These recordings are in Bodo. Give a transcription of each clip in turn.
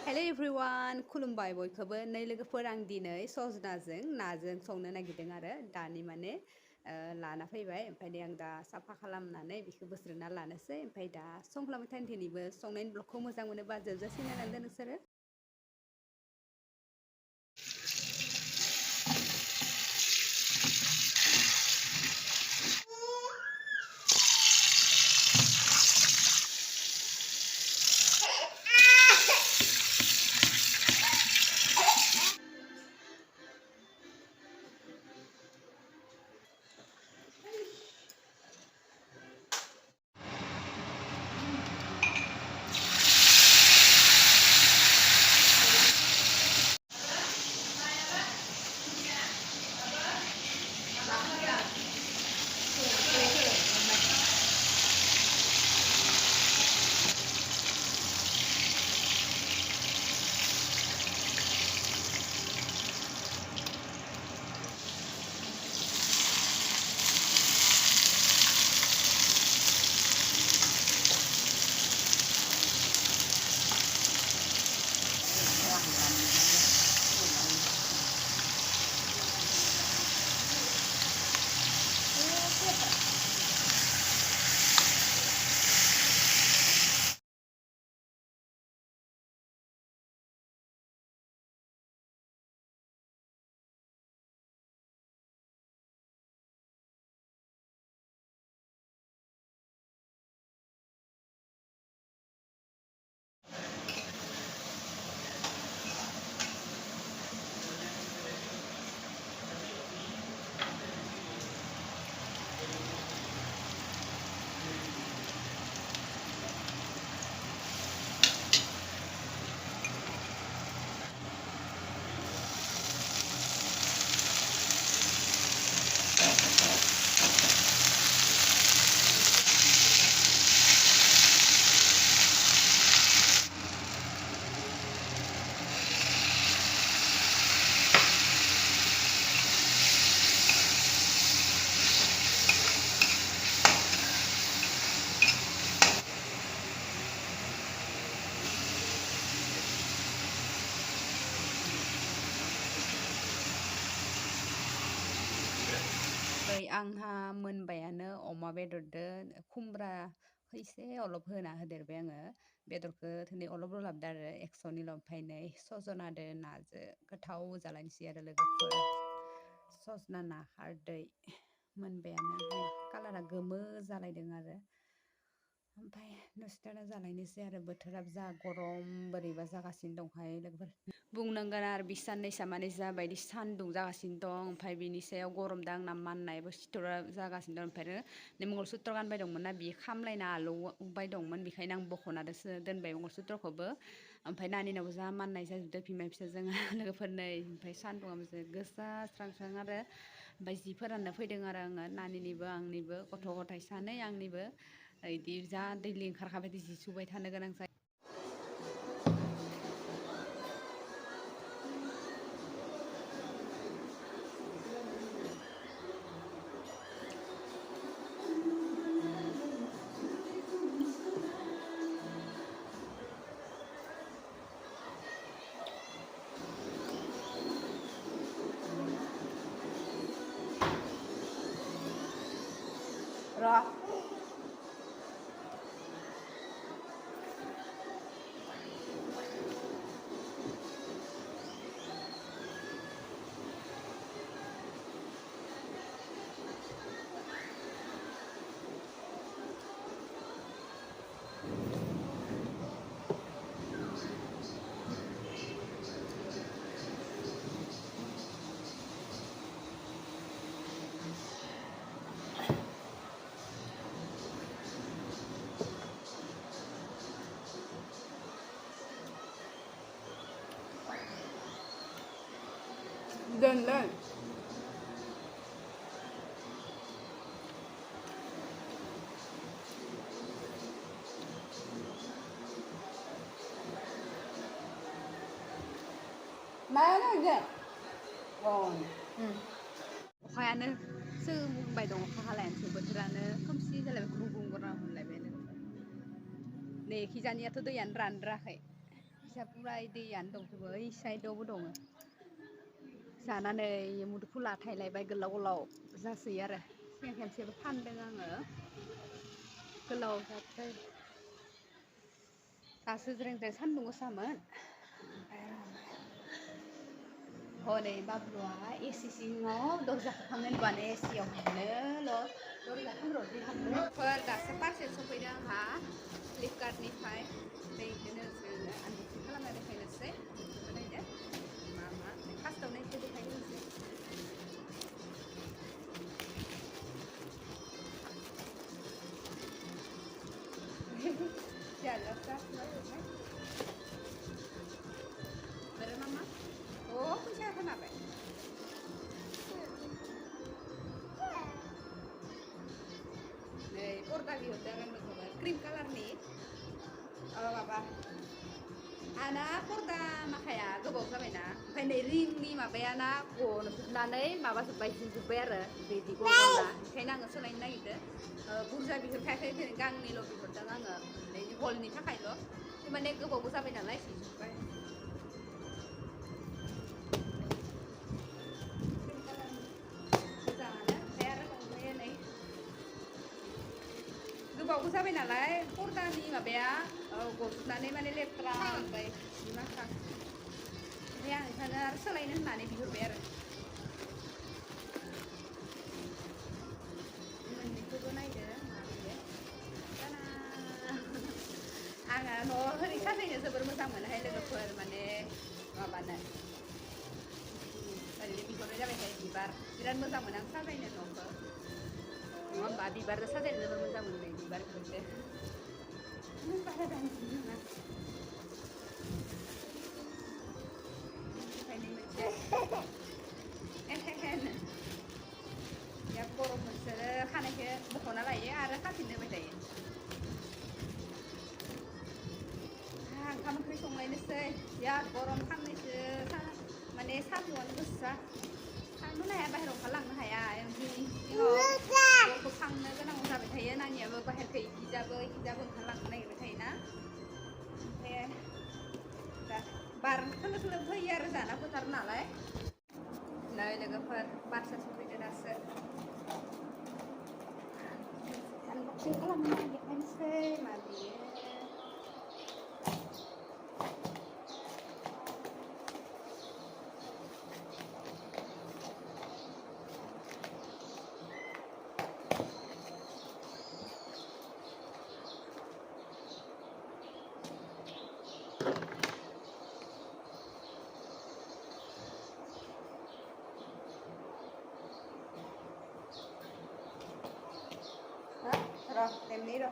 Hello everyone, खुलुमबाय बयखौबो नै लोगोफोर आं दिनै सजनाजों नाजों संनो नागिरदों आरो दानि माने लाना फैबाय ओमफ्राय आं दा साफा खालामनानै बेखौ बोस्रोना लानोसै ओमफ्राय दा संख्लामबाय थानो दिनैबो संनायनि ब्लगखौ मोजां मोनोबा जोबजासिम नायनानै नोंसोरो आंहा मोनबायानो अमा बेदरदो खुमब्रा एसे अलप होना होदेरबाय आङो बेदरखौ दिनै अलप लाबदो आरो 100 निल' ओमफ्राय नै सजनादो नाजो गोथाव जालायनोसै आरो लोगोफोर सजना ना खारदै मोनबायानो कालारा गोमो जालायदों आरो ओमफ्राय नोंसोरना जालायनोसै आरो बोथोराबो जा गरम बोरैबा जागासिनो दंहाय लोगोफोर बुंनांगोन आरो बिसाननै सामानै जाबायदि सान्दुं जागासिनो दं ओमफ्राय बिनि सायाव गरम दा आंना माननायबो सिथरा जागासिनो दं ओमफ्राय मंगलसूत्र गानबाय दंमोन ना बियो खामलायना आलौबाय दंमोन बेखायनो आं बख'नादोसो दोनबाय मंगलसूत्रखौबो ओमफ्राय नानिनावबो जा माननाय जाजोबदो बिमा फिसाजों लोगोफोर नै ओमफ्राय सान्दुङाबो गोसा स्रां स्रां आरो ओमफ्राय जि फोराननो फैदों आरो आङो नानिनिबो आंनिबो गथ' गथाय सानै आंनिबो इदि जा दैलि ओंखारखाबाय जि सुबाय थानो गोनां जायो र Dön. Mana aja? Oh. अखायानो सोबाय दं अखा हालायानोसै बोथोरानो खोमसि जालायबाय गुबुं गुबुं गरम मोनलायबाय नै खिजानियाथ' दैयानो रानद्राखै पुरा दैयानो दंजोबो ओइ साइडआवबो दङ जानानै मुदुफुला थाइलायबाय गोलाव गोलाव जासोयो आरो सिगां खेबसेबो फानदों आङो गोलाव जाथाय दासो ज्रें ज्रें सान्दुं गोसामोन हनै बाबुआ एसि सिङाव दरजा खालामनाय नुबानो एसियाव हाबनोल' दरजा खामर'दि हाबनो फोर दासो पार्सेल सफैदों आंहा फ्लिपकार्टनिफ्राय बेखौनो जोङो आनबक्सिं खालामना देखायनोसै नायदो मा मा फार्स्टआवनो एसे देखायग्रोनोसै जाग्राफ्रा bener mama oh fैसा खोनाबाय नै पर्दा बिहरदों आं लोगोफोर क्रिम कालारनि माबा आंना पर्दा माखाया गोबाव जाबायना ओमफ्राय नै रिंनि माबायाना गनजोबनानै माबाजोब्बाय जिजोब्बाय आरो बिदि गनना ओंखायनो आङो सोलायनो नागिरदों बुरजा बिहरखायाखै गांनैल' बिहरदों आङो बेनि हलनि थाखायल' माने गोबावबो जाबाय नालाय जिजोब्बाय गोबावबो जाबाय नालाय पर्दानि माबाया गजोबनानै माने लेथ्रा ओमफ्राय जि माखा ओमफ्राय आं ओंखायनो आरो सोलायनो होननानै बिहरबाय आरो मोननैखौबो नायदो माबायदि जाना आंहा न'आव ओरै साजायनो जोबोर मोजां मोनोहाय लोगोफोर माने माबानो ओरैनो बिहरनाय जाबाय थायो बिबार बिराद मोजां मोनो आं साजायनो न'खौ नङा होमबा बिबारजों साजायनो जोबोर मोजां मोनो बिबारफोरजों नों बारा दामि नङा ओंखायनो मोनसे बिराद गरम नोंसोरो खानायखौ बख'ना लायो आरो खाफिननो होबाय थायो ओंखाम ओंख्रि संलायनोसै बिराद गरम खामनैसो माने सान्दुंआनो गोसा थांनोनो हाया बाहेरायाव ओंखारलांनो हाया गरखौ खांनो गोनां जाबाय थायो नानियाबो बाहेरखौ इखिजाबो ओंखारलांनो नागिरबाय थायोना ओमफ्राय दा बार खोलो खोलो फैयो आरो जाना फोथार नालाय नै लोगोफोर पार्सेल सफैदो दासो आनबक्सिं खालामना देखायनोसै मा बेयो र' टेमनि र'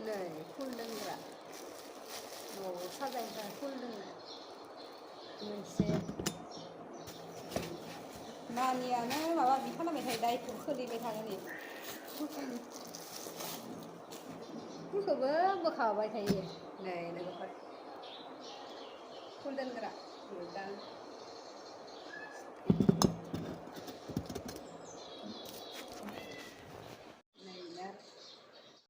नै फुल दोनग्रा न'आव साजायनो थाखाय फुल दोनो मोनसे नानियानो माबा बि खालामबाय थायो दायखौ खोलैबाय थागोन फुलखौबो बोखाबाय थायो नै लोगोफोर फुल दोनग्रा